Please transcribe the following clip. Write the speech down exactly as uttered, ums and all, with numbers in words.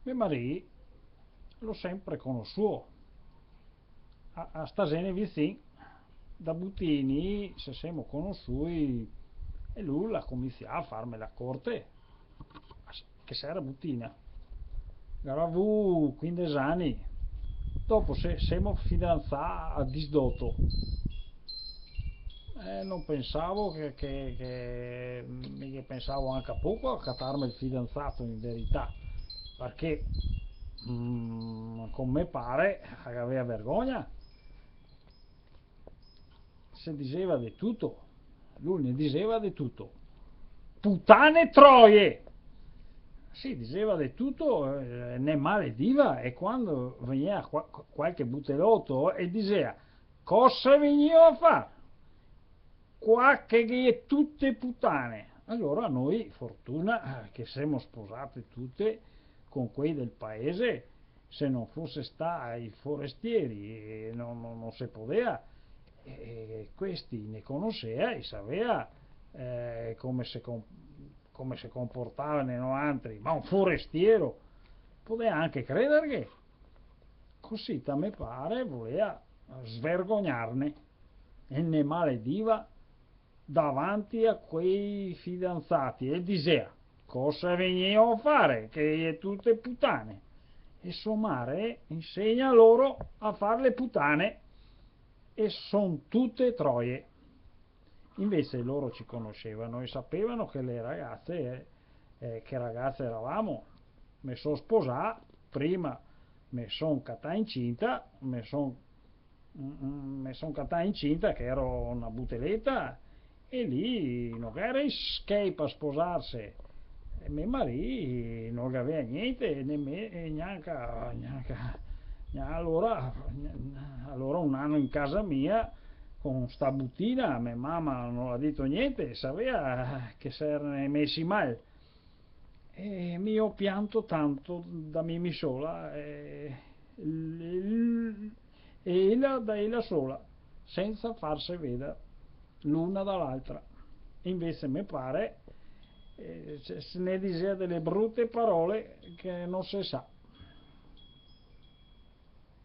Me marì l'ò senpre conosuo, a, a stasene vizin, da butini se semo conosui, e lu l'à cominsià a farme la corte, che se era butina. Gavea vu quindese ani, dopo se semo fidanzà a disdoto. Eh, no pensavo che, che, che, mi che pensavo anca poco a catarme el fidanzato, in verità, parché, mm, con me pare, la gavea vergogna. Se diseva de tuto, lu ne diseva de tuto. Putane troie! Sì, diseva de tuto, eh, ne malediva, e quando vegnea qua-, qualche buteloto e disea: "Cosa vegnìo a far qua che ghe xe tute putane?" Alora noi, fortuna, eh, che semo sposate tute con quei del paese, se no fose sta i forestieri, eh, no, no, no se podea. E questi ne conosea, i savea, eh, come se com-, come se comportavane noantri, ma un forestiero podea anche crederghe. Cusì, ta me pare, volea svergognarne, e ne malediva davanti a quei fidanzati, e disea: "Cosa vegnìo a far, che xe tute putane?" E so mare insegna loro a far le putane, e son tute troie. Invese loro ci conosevano e sapevano che le ragazze, eh, eh, che ragazze eravamo. Me son sposà, prima me son catà incinta, me son, mm, mm, me son catà incinta che ero na buteleta, e lì no ghe era i schei par sposarse. E me marì no gavea gnente, né me, e gnanca, gnanca, gna-, alora, gna-, alora un ano in casa mia, con sta butina, me mama no l'à dito gnente, savea che se erano mesi mal. E mi go pianto tanto da mi, mi sola, e, e, e ela da ela sola, sensa farse veder l'una da l'altra. Invese me pare, eh, se, se ne disea dele brute parole che no se sa.